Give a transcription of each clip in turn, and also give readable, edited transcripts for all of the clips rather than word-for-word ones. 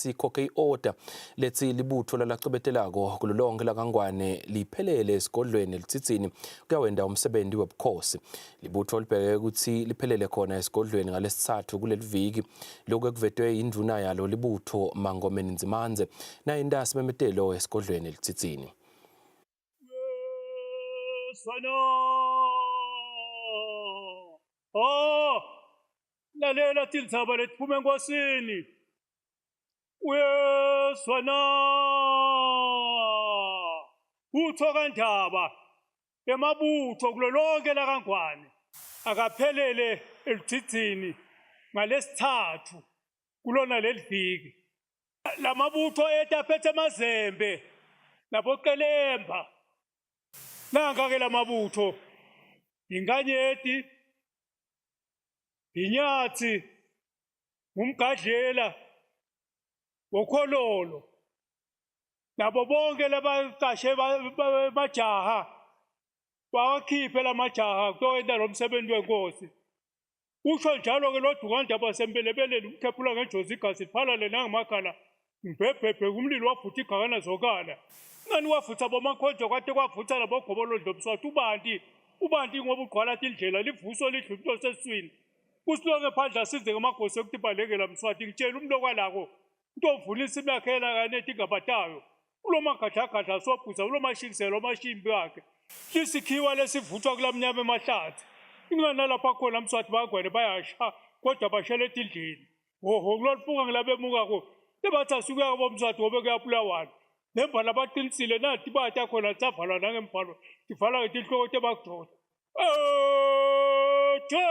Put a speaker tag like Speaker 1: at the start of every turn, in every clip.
Speaker 1: Sikhokhe i-order lethi libutho lalacobetelako kulo lonke lakaNgwane liphelele esigodlweni eLudzidzini kuyawenda umsebenzi webukhosi. Libutho libheke ukuthi liphelele khona esigodlweni ngalesithathu kuleli viki. Lokhu ekuvetwe yindvuna yalo libutho Mangomeni Ndzimandze nayenta simemetelo esigodlweni eLudzidzini.
Speaker 2: Sana. Oh, lalela tindzaba letiphuma enkosini. Uyezwa na? Utho kaNdaba emabutho kulo lonke lakaNgwane akaphelele eludzidzini ngalesithathu kulona leli viki. Lamabutho ethu aphethe amazembe naboqelemba. Nanka ke lamabutho inkanyeti, inyathi, ngumgadlela wokhololo nabo bonke labaqashe bajaha bawakhiphe lamajaha kuyowenta lo msebenzi wenkosi. Usho njalo-ke lo Dukandaba wasempelebeleni umkhephula ngejozi igazi liphalale nangamakhala ngibhebhebhe kumlilo wavutha igakana zokala ngani wavutha bomakhonjwa kwate kwavutha nabogobolondlo mswati ubanti ubanti ngoba ugqwala tindlela livuso lidla umntu oseswini kusilonke phandle asize ngamagosi ekuthi balekela mswati ngitshela umntu okwalako into ovuna insimu yakhe yena kanethi ingabatayo kulo magadlagadla asobhuza kulo mashiniselo amashimbi akhe lisikhiwa lesivuthwa kula mnyama emahlathi inganalapha khona mswati bagwene bayasha kodwa bashela etindlini hoho kulolufunga ngilabemukako lebathi asukuya kabomswati ngobe kuyabulawana nembala baqinisile nathi bathi akhona savalwa nangembhalo tivalwa ngetinhloko tebakudoda ethe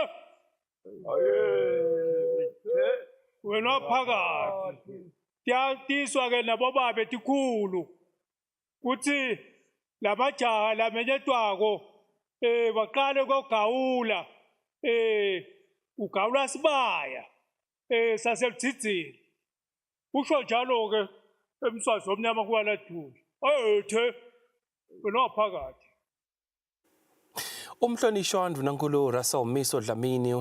Speaker 2: wena waphakathi tiyatiswa ke nabobabe tikhulu kuthi lamajaha lamenyetwako eh baqale kogawula eh ugawula sibaya eh saseludzidzini usho njalo ke emswazi omnyama kuwaladuli ethe wena waphakathi.
Speaker 1: Umhlonishwa Ndunankulu Russell Miso Dlamini.